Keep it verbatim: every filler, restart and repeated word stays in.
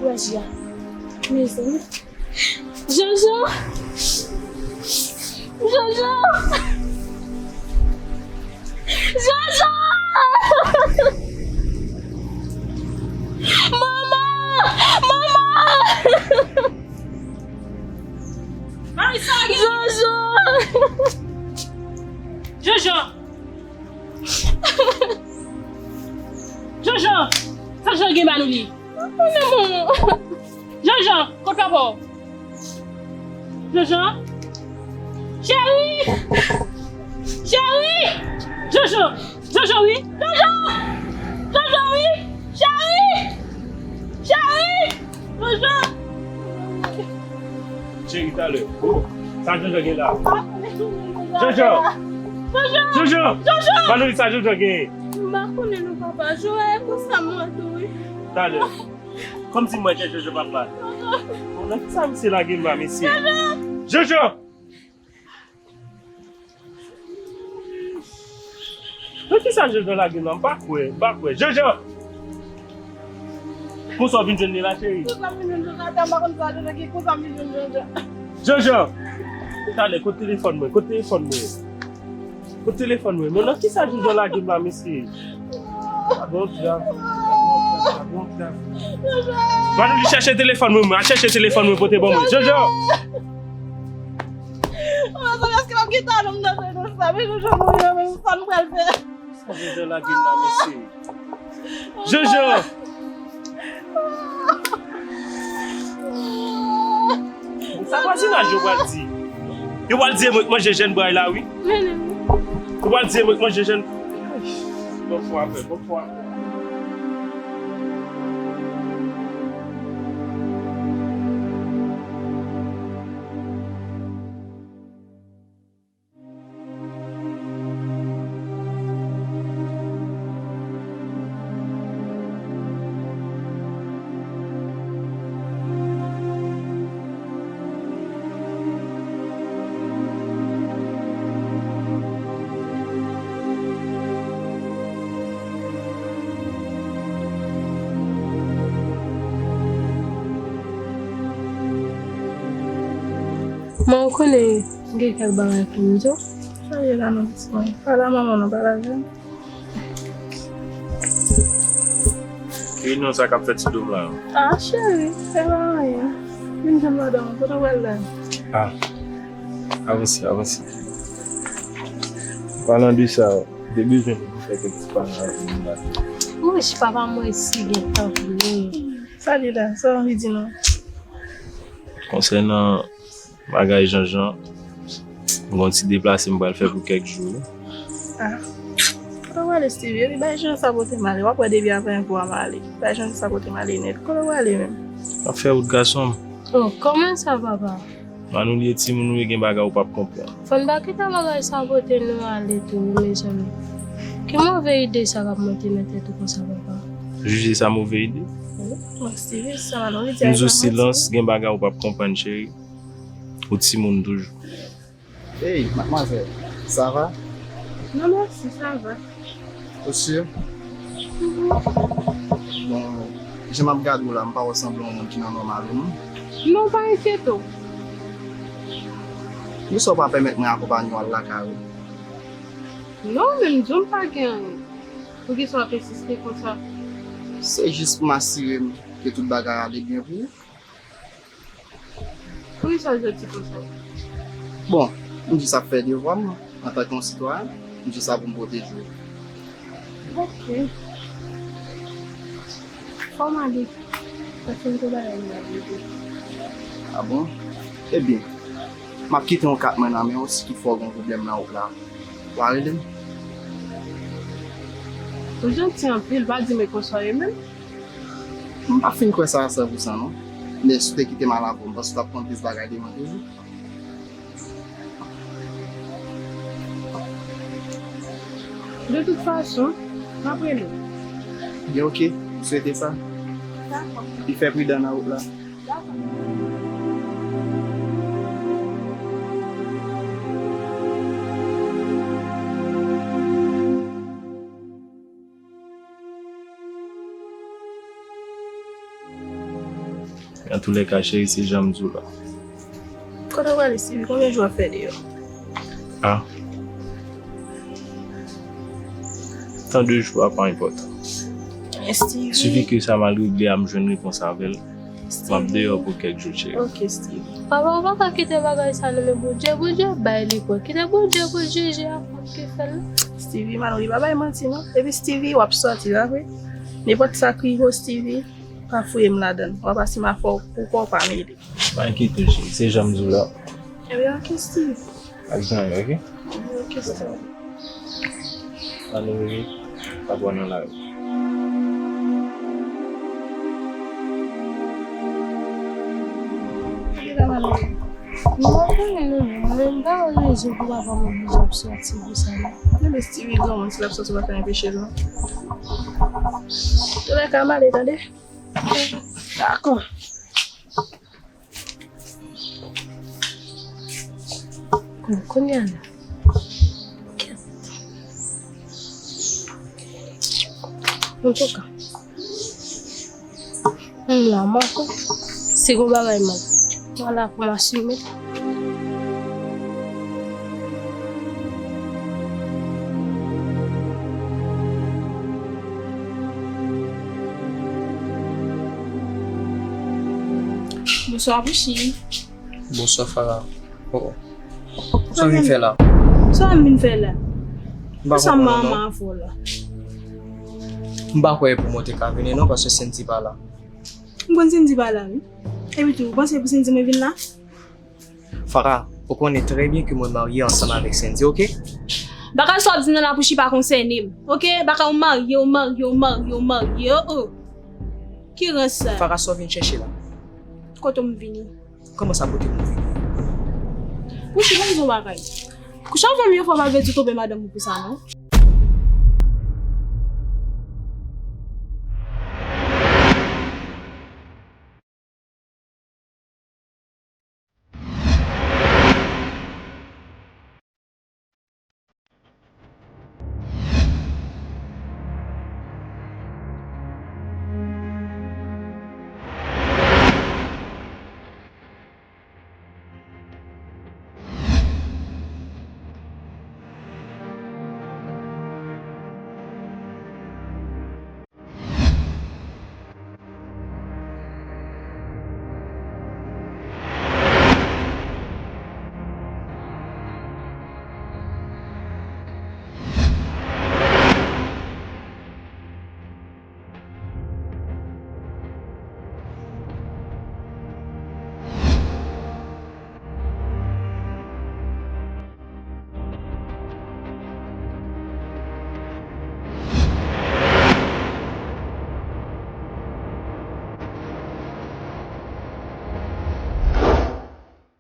Wè, Jia. Mezanmi. Jojo! Jojo! Jojo! Manman! Manman! Mari, sa gen? Jojo! Jojo! Jojo! Sa Jojo gen ba nou li? Mwen konnen manman. Jojo, kot papa w? Jojo? Cheri! Cheri! Jojo! Jojo, wi! Jojo! Jojo, wi! Cheri! Cheri! Jojo! Cheri, talè. Oh, sa Jojo gen la? Jojo! Jojo! Jojo! Jojo! Ba nou li sa Jojo gen. M pa konnen non, papa. Joel, konsa mwen tou, wi. Talè. Kòmsi mwen gen Jojo papa. Bon, nan kisa misye lage m la, mesye? Jojo! Nan kisa Jojo lage m la? M pa kwè, m pa kwè. Jojo! Konsa w vin jwenn li la, cheri? Konsa m vin jwenn Jojo atè, m pa konn sa Jojo gen, konsa m vin jwenn Jojo. Jojo! Talè, kote telefòn mwen? Kote telefòn mwen? Kote telefòn mwen? Men nan kisa Jojo lage m la, mesye? Sa gon dram. Sa gon dram. Mwen nou li chèche telefòn mwen, mwen. Al chèche telefòn mwen, pote ban mwen. Jojo! Mwen santi èske m ap gen talon m nan tèt sa, men Jojo mouri nan men sa nou pral fè. Sa Jojo lage m la, mesye? Jojo! Sa vwazinaj yo pral di? Yo pral di e mwen k manje jèn bway la, wi. Yo pral di e mwen k manje jèn. Bon fwa, frè, bon fwa. Mwen, ou konnen, gen kèk bagay pou m di w. Sa ye la, non, pitit mwen? Pale a manman w non, pale avè m. Ki reyinyon sa k ap fèt sou do m la? Ah, cheri, se pa anyen. Vin jwenn madanm ou, kote w pral la? Ah, avanse, avanse. Palan de sa, m te bezwen vin fè kèk ti pale avè w la. Wouch, papa, mwen si gen tan pou nou. Sa li la, sa w anvi di nou? Konsènan bagay Janjan, m gon ti deplase m pral fè pou kèk jou, wi. Ah. Kote w prale, Stevie? Epi bay Janjan sapote m ale. W ap wè depi apre yon kou a m ale. Bay Janjan sapote m ale nèt. Kote w prale menm? M ap fè wout, gason m. Oh, kòman sa, papa? Manoulie, timoun ou ye, gen bagay ou p ap konprann. Fò n pa kite bagay sapote nou ale tou, wi, mezanmi. Ki move ide sa k ap monte nan tèt ou konsa, papa? Jije sa move ide? Wi, Stevie, sa Manoulie di a. M di w silans, gen bagay ou p ap konprann, cheri. Ou timoun toujou. Hey, madmwazèl, sa va? Non, mèsi, sa va. Ou si? Mhm. Bon, jan m ap gade w la, m pa wè w sanble yon moun ki nan nòmal ou non. Non, pa enkyete w. Poukisa w pa pèmèt mwen akonpanye w al lakay ou? Non, men m di w m pa gen anyen. Poukisa w ap ensiste konsa? Se jis pou m asire m ke tout bagay ale byen pou ou. Poukisa w jodi konsa? Bon, m jis ap fè devwa m antanke yon sitwayen, m jis la pou m pwoteje w. Ok. Fò m ale, paske m gen bagay m ap regle. Ah bon? Ebyen, m ap kite yon kat mwen nan men w, si toutfwa w gen yon pwoblèm nan wout la, w a rele m. Ou janti anpil, pa di m e konsa w ye menm. M pa fin kwè sa a san pou san non. Men si w te kite m al avè w, m panse w t ap konn plis bagay de mwen toujou. De tout fason, m ap rele w. Byen, oke, m swete sa. Dakò. Epi fè pridan nan wout la. Dakò. Antoulèka, cheri, se jan m di w la. Kote w prale, Stevie? Konbyen jou w ap fè deyò? Ah. Tan de jou a pa enpòtan. Men Stevie. Sifi ke sa m al regle a, m jwenn repons avè l. M ap deyò pou kèk jou, cheri. Ok, Stevie. Papa, ou pa ka kite bagay sa nan men Bondye. Bondye ap bay li pwen. Kite Bondye pou jije a, pou ki fè l. Stevie, Mano, li pa bay manti, non. Epi Stevie, w ap sòti la, vre. Nenpòt sa k rive w, Stevie, pa fouye m ladan l. W ap asime afè w pou kò w pa mele. Pa enkyete w, cheri. Se jan m di w la. Ebyen, ok, Steve. Ak zanmi, ok? Ebyen, ok, Steve. Ann rele, pa pran nan lari. Mwen pa konnen non, mwen menm pa wè rezon pou papa mwen vin ap sòti pou sa non. Gade Steve granmoun, si l ap sòti, w pa ka anpeche l non. Antoulèka, m ale, tande? Dakò. Bon, kounye a la. Kèt. Antouka, m la, m ankò. Si gon bagay mal, m la pou m asime. Bonswa, Pouchi. Bonswa, Farah. Oh, oh. Sa w vin fè la? Sa m vin fè la? M pa konprann ou non. Sa m manman avè w la? M pa kwè pou mwen te ka vini non, paske Sendy pa la. M konn Sendy pa la, wi. Epi tou, ou panse pou Sendy mwen vin la? Farah, ou konnen trè byen ke mwen marye ansanm avèk Sendy, ok? Bagay sa w ap di nan la Pouchi pa konsène m, ok? Bagay ou marye, ou marye, ou marye, ou marye, oh, oh. Ki rans sa? Farah, sa w vin chèche la? Kote m vini? Kòman sa kote m vini? Pouchi, ban m di w yon bagay. Kouche avè m yon fwa pa vle di w twonpe madanm ou pou sa, non.